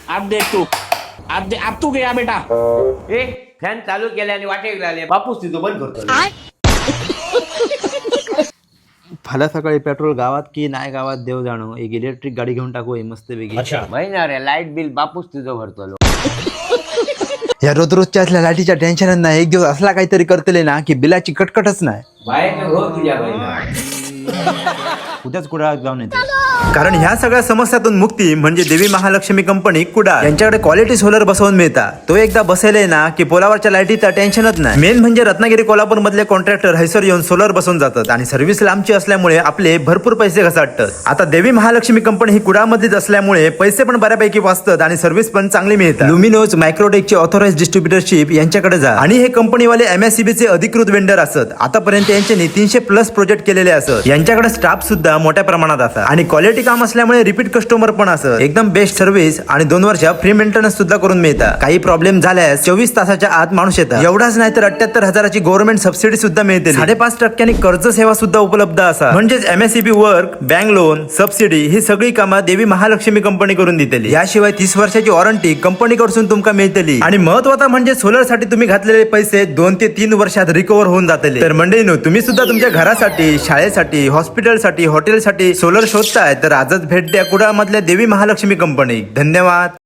अब देख तू, अब अब तू गया बेटा. ए, फॅन चालू केले आणि वाटेक लागले. बापूस तिथं बंद करतो. फाल्या सकाळी पेट्रोल गावात की नाही गावात देव जाणो. एक इलेक्ट्रिक गाडी घेऊन टाकू हे मस्तपैकी. महिना रे, लाईट बिल बापूस तुझं भरतलो. या रोज रोजच्या असल्या लाईटीच्या टेन्शन नाही. एक दिवस असला काहीतरी करतले ना की बिलाची कटकटच नाही. बाहेर हो तुझ्या बहिणा. उद्याच कुडाळ जाऊन येते, कारण ह्या सगळ्या समस्यातून मुक्ती म्हणजे देवी महालक्ष्मी कंपनी कुडाळ. यांच्याकडे क्वालिटी सोलर बसवून मिळतात. तो एकदा बसवले ना की पोलावरच्या लाईटीचा टेन्शनच नाही. मेन म्हणजे रत्नागिरी, कोल्हापूर मधले कॉन्ट्रॅक्टर हैसर येऊन सोलर बसवून जातात आणि सर्व्हिस लांबची असल्यामुळे आपले भरपूर पैसे घसाटतात. आता देवी महालक्ष्मी कंपनी ही कुडाळमधलीच असल्यामुळे पैसे पण बऱ्यापैकी वाचतात आणि सर्व्हिस पण चांगली मिळते. लुमिनोज, मायक्रोटेकचे ऑथोराइज डिस्ट्रीब्युटरशिप यांच्याकडे जा आणि हे कंपनीवाले एमएससीबी चे अधिकृत वेंडर असत. आतापर्यंत यांच्यानी 300+ प्रोजेक्ट केलेले असत. यांच्याकडे स्टाफ सुद्धा मोठ्या प्रमाणात असतात आणि क्वालिटी काम असल्यामुळे रिपीट कस्टमर पण असत. एकदम बेस्ट सर्व्हिस आणि 2 वर्ष फ्री मेंटेनन्स सुद्धा करून मिळतात. काही प्रॉब्लेम झाल्यास 24 तासाच्या आत माणूस येतात. एवढाच नाही तर 78 हजाराची गव्हर्नमेंट सबसिडी सुद्धा मिळते. 5.5 टक्क्यांनी कर्ज सेवा सुद्धा उपलब्ध असा. म्हणजेच MSEB work, bank loan, subsidy ही सगळी कामं देवी महालक्ष्मी कंपनी करून देतली. याशिवाय 30 वर्षाची वॉरंटी कंपनीकडून तुमका मिळतली आणि महत्वाचा म्हणजे सोलर साठी तुम्ही घातलेले पैसे 2 ते 3 वर्षात रिकव्हर होऊन जातले. तर मंडळीनो, तुम्ही सुद्धा तुमच्या घरासाठी, शाळेसाठी, हॉस्पिटलसाठी, हॉटेलसाठी सोलर शोधताय तर आजच भेट द्या कुडाळमधल्या देवी महालक्ष्मी कंपनी. धन्यवाद.